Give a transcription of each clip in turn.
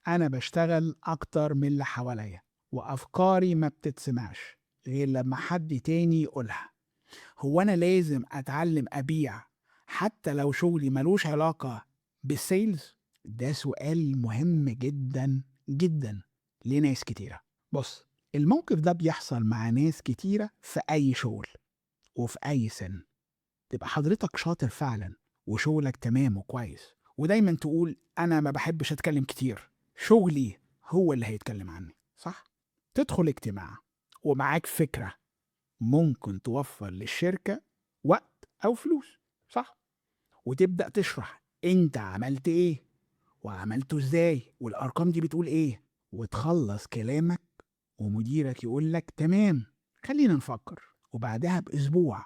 أنا بشتغل أكتر من اللي حواليا، وأفكاري ما بتتسمعش غير لما حد تاني يقولها. هو أنا لازم أتعلم أبيع حتى لو شغلي ملوش علاقة بال sales؟ ده سؤال مهم جدا جدا لناس كتيرة. بص، الموقف ده بيحصل مع ناس كتيرة في أي شغل وفي أي سن. تبقى حضرتك شاطر فعلا وشغلك تمام وكويس، ودايما تقول أنا ما بحبش أتكلم كتير، شغلي هو اللي هيتكلم عني، صح؟ تدخل اجتماع ومعاك فكرة ممكن توفر للشركة وقت أو فلوس، صح؟ وتبدأ تشرح أنت عملت إيه وعملته إزاي والأرقام دي بتقول إيه، وتخلص كلامك ومديرك يقول لك تمام خلينا نفكر. وبعدها بأسبوع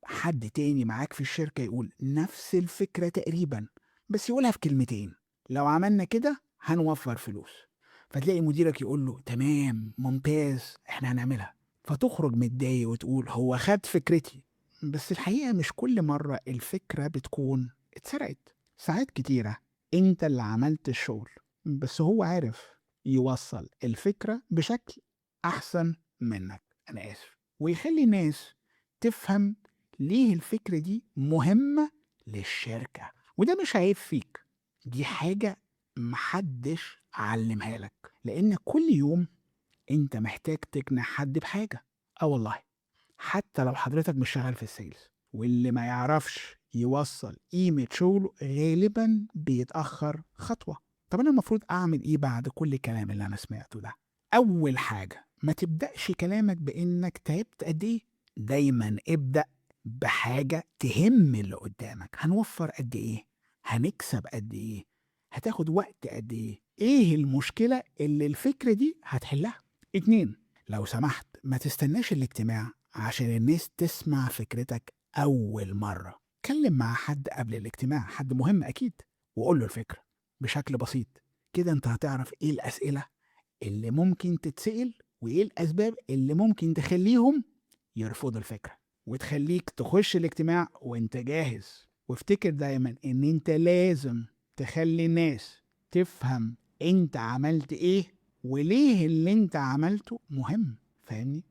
حد تاني معاك في الشركة يقول نفس الفكرة تقريبا، بس يقولها في كلمتين، لو عملنا كده هنوفر فلوس. فتلاقي مديرك يقول له تمام ممتاز احنا هنعملها. فتخرج متضايق وتقول هو خد فكرتي. بس الحقيقة مش كل مرة الفكرة بتكون اتسرقت. ساعات كتيرة انت اللي عملت الشغل، بس هو عارف يوصل الفكرة بشكل أحسن منك، أنا آسف، ويخلي الناس تفهم ليه الفكرة دي مهمة للشركة. وده مش عيب فيك، دي حاجة محدش علمها لك، لأن كل يوم أنت محتاج تقنع حد بحاجة. آه والله، حتى لو حضرتك مش شغال في ال sales. واللي ما يعرفش يوصل قيمة شغله غالبا بيتأخر خطوة. طب أنا المفروض أعمل إيه بعد كل الكلام اللي أنا سمعته ده؟ أول حاجة، ما تبدأش كلامك بإنك تعبت قد إيه. دايما ابدأ بحاجة تهم اللي قدامك. هنوفر قد إيه؟ هنكسب قد إيه؟ هتاخد وقت قد إيه؟ إيه المشكلة اللي الفكرة دي هتحلها؟ 2، لو سمحت ما تستناش الاجتماع عشان الناس تسمع فكرتك أول مرة. اتكلم مع حد قبل الاجتماع، حد مهم أكيد، وقول له الفكرة بشكل بسيط كده. أنت هتعرف إيه الأسئلة اللي ممكن تتسأل وإيه الأسباب اللي ممكن تخليهم يرفضوا الفكرة، وتخليك تخش الاجتماع وانت جاهز. وافتكر دايما ان انت لازم تخلي الناس تفهم انت عملت ايه وليه اللي انت عملته مهم، فاهمني؟